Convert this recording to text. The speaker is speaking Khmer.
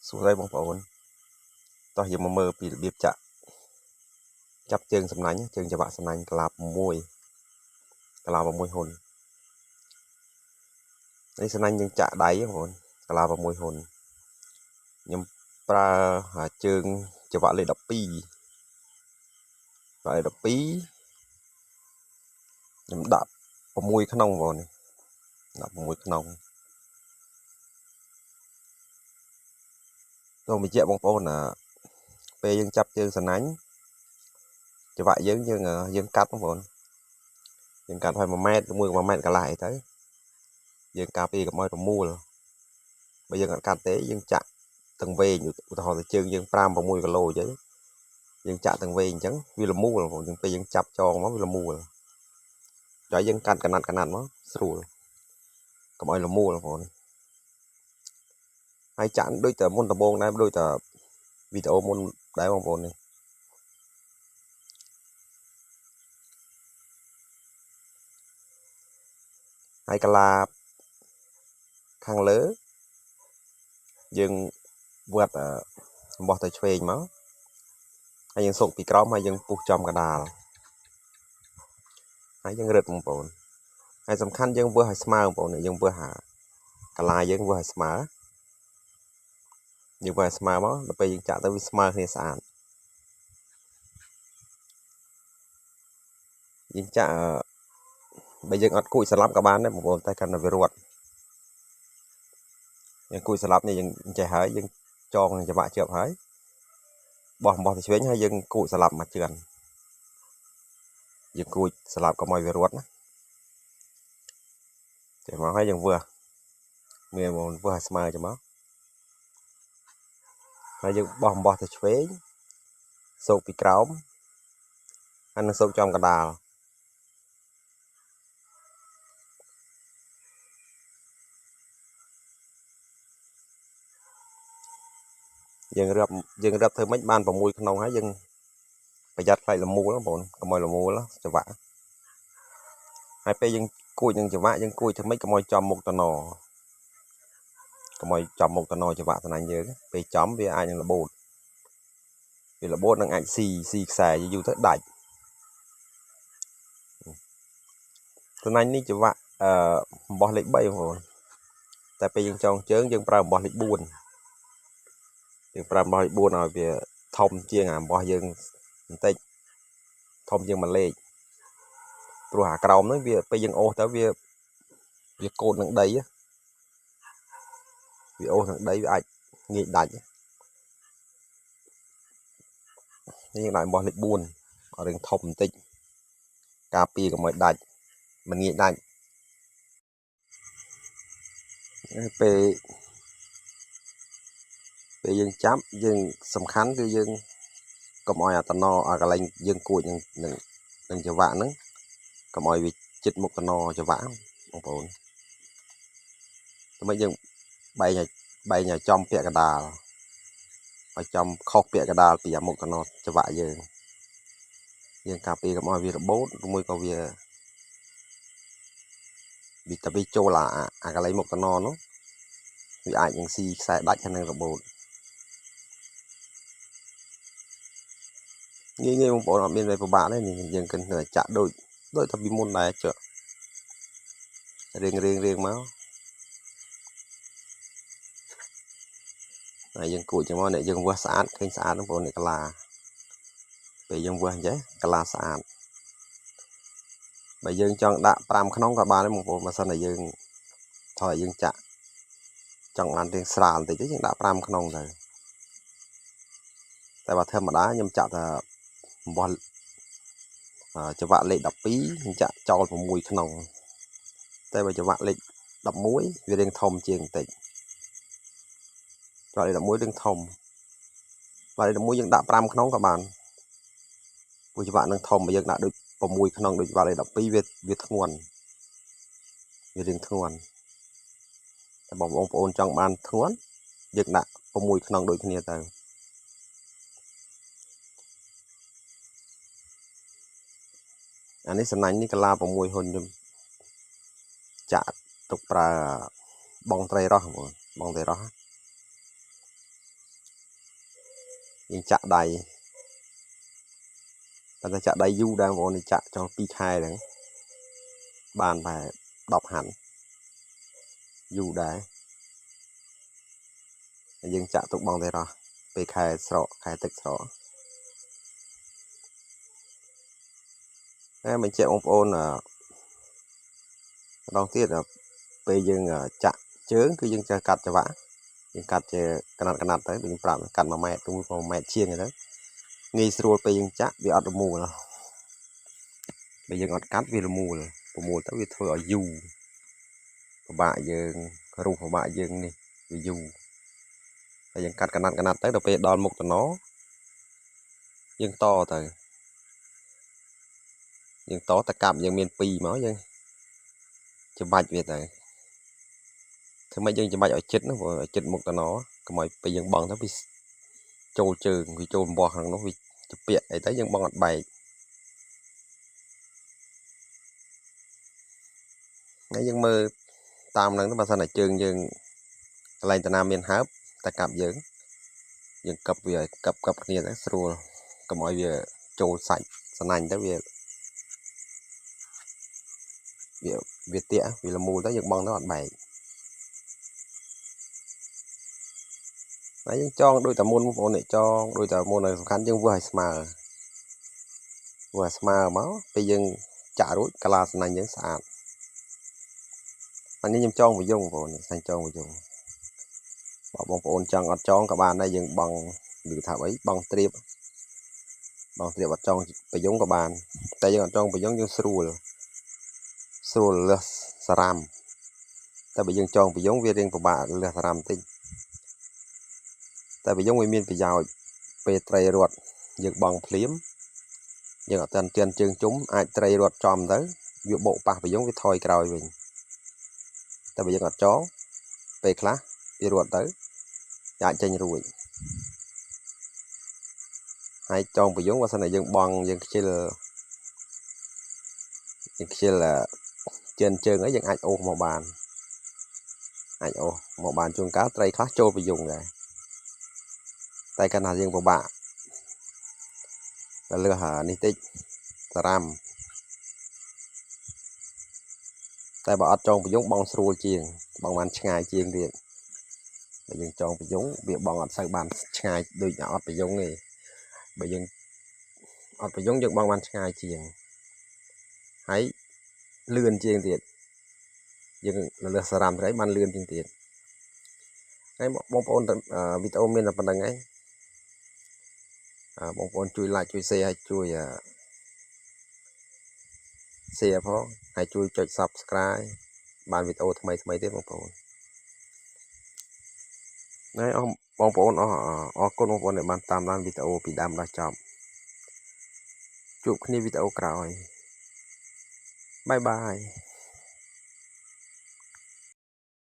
សួស្តីបងប្អូនតោះយើងមកមើលពីរបៀបចាក់ចាប់ជើងសំណាញ់ជើងច្រវាក់សំណាញ់កាឡា6កាឡា6ហ៊ុននេះសំណាញ់យើងចាក់ដៃបងប្អូនកាឡា6ហ៊ុនខ្ញុំប្រើជើងច្រវាក់លេខ12ច្រវាក់លេខ12ខ្ញុំដាក់6ក្នុងបងប្អូននេះដាក់6ក្នុងសូមបញ្ជាក់បងប្អូនពេលយើងចាប់ជើងសំណាញ់ច្រវាក់យើងយើងយើងកាត់បងប្អូនយើងកាត់ឲ្យ1ម៉ែត្រឬមួយ1ម៉ែត្រកន្លះអីទៅយើងការពារកុំឲ្យរមួលបើយើងអត់កាត់ទេយើងចាក់ទាំងវែងឧទាហរណ៍ទៅជើងយើង5 6គីឡូអញ្ចឹងយើងចាក់ទាំងវែងអញ្ចឹងវារមួលបងប្អូនយើងពេលយើងចាប់ចងមកវារមួលហើយយើងកាត់កណាត់កណាត់មកស្រួលកុំឲ្យរមួលបងប្អូនហើយចាក់ដូចតែមុនដំបូងដែរដូចតែវីដេអូមុនដែរបងប្អូននេះហើយកលាខាងលើយើងវត្តអំបោះទៅឆ្វេងមកហើយយើងស៊ុកពីក្រោមហើយយើងពុះចំកដាលហើយយើងរឹតបងប្អូនហើយសំខាន់យើងវើឲ្យស្មើបងប្អូនយើងវើអាកាឡាយើងវើឲ្យស្មើយើងវើឲ្យស្មើមកដល់ពេលយើងចាក់ទៅវាស្មើគ្នាស្អាតយើងចាក់បើយើងអត់គួចស្លាប់ក៏បានដែរបងប្អូនតែកាន់តែវារត់យើងគួចស្លាប់នេះយើងចេះហើយយើងចងច្រវាក់ជាប់ហើយបោះអំបោះទៅឆ្វេងហើយយើងគួចស្លាប់មកជឿនយើងគួចស្លាប់កុំឲ្យវារត់ណាចេះមកហើយយើងវើមានបងវើឲ្យស្មើចាំមកហើយយើងបោះអំបោះទៅឆ្វេងសោកពីក្រោមហើយនឹងសោកចំកណ្ដាលយើងរៀបធ្វើម៉េចបាន6ក្នុងហើយយើងប្រយ័ត្នខ្លាចលមូលបងប្អូនកុំឲ្យលមូលច្រវាក់ហើយពេលយើងគួចនឹងច្រវាក់យើងគួចធ្វើម៉េចកុំឲ្យចំមុខតំណកុំឲ្យចំមុខតំណច្រវាក់តំណាញ់យើងពេលចំវាអាចនឹងរបូតវារបូតនឹងអាចស៊ីខ្សែយូរទៅដាច់តំណាញ់នេះច្រវាក់អំបោះលេខ3បងប្អូនតែពេលយើងចងជើងយើងប្រើអំបោះលេខ4យើងប្រើអំបោះលេខ4ឲ្យវាធំជាងអាអំបោះយើងបន្តិចធំជាងមួយលេខព្រោះអាក្រោមហ្នឹងវាពេលយើងអូសទៅវាកូតនឹងដីវាអូសនឹងដីវាអាចងាយដាច់នេះយើងដាក់អំបោះលេខ4ឲ្យរឿងធំបន្តិចការពារកុំឲ្យដាច់មិនងាយដាច់ពេលយើងចាប់យើងសំខាន់គឺយើងកុំឲ្យអាតំណអាកន្លែងយើងគួចនឹងច្រវាក់ហ្នឹងកុំឲ្យវាចិត្តមុខតំណច្រវាក់បងប្អូនតែមិនយើងបែងឲ្យចំពាក់កណ្ដាលឲ្យចំខុសពាក់កណ្ដាលពីអាមុខតំណច្រវាក់យើងយើងការពារកុំឲ្យវារបូតឬមួយក៏វាតែវាចូលអាកន្លែងមុខតំណនោះវាអាចនឹងស៊ីខ្សែដាច់ហើយនឹងរបូតងាយៗបងប្អូនអត់មានអីពិបាកទេនេះយើងគិតតែចាក់ដូចតែពីមុនដែរចុះរៀងមកហើយយើងគួចចឹងមកនេះយើងវាស់ស្អាតឃើញស្អាតបងប្អូននេះកាឡាពេលយើងវាស់អញ្ចឹងកាឡាស្អាតបើយើងចង់ដាក់5ក្នុងក៏បានដែរបងប្អូនបើសិនតែយើងថយយើងចាក់ចង់បានរៀងស្រាលបន្តិចយើងដាក់5ក្នុងទៅតែបើធម្មតាខ្ញុំចាក់តែអំបោះច្រវាក់លេខ12ខ្ញុំចាក់ចោល6ក្នុងតែបើច្រវាក់លេខ11វារៀងធំជាងបន្តិចច្រវាក់លេខ11រៀងធំបើលេខ11យើងដាក់5ក្នុងក៏បានព្រោះច្រវាក់នឹងធំបើយើងដាក់ដូច6ក្នុងដូចច្រវាក់លេខ12វាធ្ងន់វារៀងធ្ងន់តែបងប្អូនចង់បានធ្ងន់យើងដាក់6ក្នុងដូចគ្នាទៅអានេះសំណាញ់នេះកាឡា6ហ៊ុនខ្ញុំចាក់ទុកប្រើបងត្រីរស់បងប្អូនបងត្រីរស់ យើងចាក់ដៃប៉ុន្តែចាក់ដៃយូរដែរបងប្អូននេះចាក់ចង់2ខែហ្នឹងបានប្រហែល10ហាន់យូរដែរហើយយើងចាក់ទុកបងទេរោះពេលខែស្រកខែទឹកស្រកតែបញ្ជាក់បងប្អូនម្ដងទៀតពេលយើងចាក់ជើងគឺយើងចេះកាត់ច្រវាក់យើងកាត់ជាកណាត់កណាត់ទៅដូចខ្ញុំប្រាប់កាត់1ម៉ែត្រឬ1ម៉ែត្រជាងទៅងាយស្រួលពេលយើងចាក់វាអត់រមូលបើយើងអត់កាត់វារមូលប្រមូលទៅវាធ្វើឲ្យយូរពិបាកយើងរុះពិបាកយើងនេះវាយូរតែយើងកាត់កណាត់កណាត់ទៅដល់ពេលដល់មុខតំណយើងតទៅយើងតតកាប់យើងមាន2មកយើងច្បាច់វាទៅធ្វើម៉េចយើងច្បាច់ឲ្យចិត្តណាព្រោះឲ្យចិត្តមុខតំណកុំឲ្យពេលយើងបងទៅវាចូលជើងវាចូលអំបោះក្នុងនោះវាជពាក់អីទៅយើងបងអត់បែកហើយយើងមើលតាមហ្នឹងទៅបើសិនតែជើងយើងកន្លែងតាណាមានហើបតែកាប់យើងយើងកឹបវាឲ្យកឹបកឹបគ្នាទៅស្រួលកុំឲ្យវាចូលសាច់សណាញ់ទៅវាវាវាតាក់វាលមូលទៅយើងបងទៅអត់បែកហើយយើងចងដូចតែមុនបងប្អូននេះចងដូចតែមុនហើយសំខាន់យើងវាស់ឲ្យស្មើវាស់ឲ្យស្មើមកពេលយើងចាក់រួចកាឡាសណាញ់យើងស្អាតអានេះខ្ញុំចងវយងបងប្អូននេះសាញ់ចងវយងបើបងប្អូនចង់អត់ចងក៏បានដែរយើងបងឬថាអីបងត្រៀបបងត្រៀបអត់ចងប្រយងក៏បានតែយើងអត់ចងប្រយងយើងស្រួលស្រួលលើសសារ៉ាំតែបើយើងចងប្រយងវារៀងពិបាកលើសសារ៉ាំបន្តិចតែប្រយងវាមានប្រយោជន៍ពេលត្រីរត់យើងបងភ្លាមយើងអត់ទាន់ទៀនជើងជុំអាចត្រីរត់ចំទៅវាបោកប៉ះប្រយងវាថយក្រោយវិញតែបើយើងអត់ចងពេលខ្លះវារត់ទៅអាចចេញរួចហើយចងប្រយងបើសិនតែយើងបងយើងខ្ជិលយើងខ្ជិលជើងជើងអីយើងអាចអូសមកបានអាចអូសមកបានជួនកាលត្រីខ្លះចូលប្រយងដែរតែកាលណាយើងពិបាកតែលើសអានេះតិចសារ៉ាំតែបើអត់ចងប្រយងបងស្រួលជាងបងបានឆ្ងាយជាងទៀតបើយើងចងប្រយងវាបងអត់សូវបានឆ្ងាយដូចអត់ប្រយងទេបើយើងអត់ប្រយងយើងបងបានឆ្ងាយជាងហើយលឿនជាងទៀតយើងលើសសារ៉ាំត្រីបានលឿនជាងទៀតហើយបងប្អូនវីដេអូមានតែប៉ុណ្្នឹងឯងបងប្អូនជួយ like ជួយ share ហើយជួយ share ផងហើយជួយចុច Subscribe បានវីដេអូថ្មីថ្មីទៀតបងប្អូនណែអស់បងប្អូនអស់អរគុណបងប្អូនដែលបានតាមដានវីដេអូពីដើមដល់ចប់ជួបគ្នាវីដេអូក្រោយ bye bye.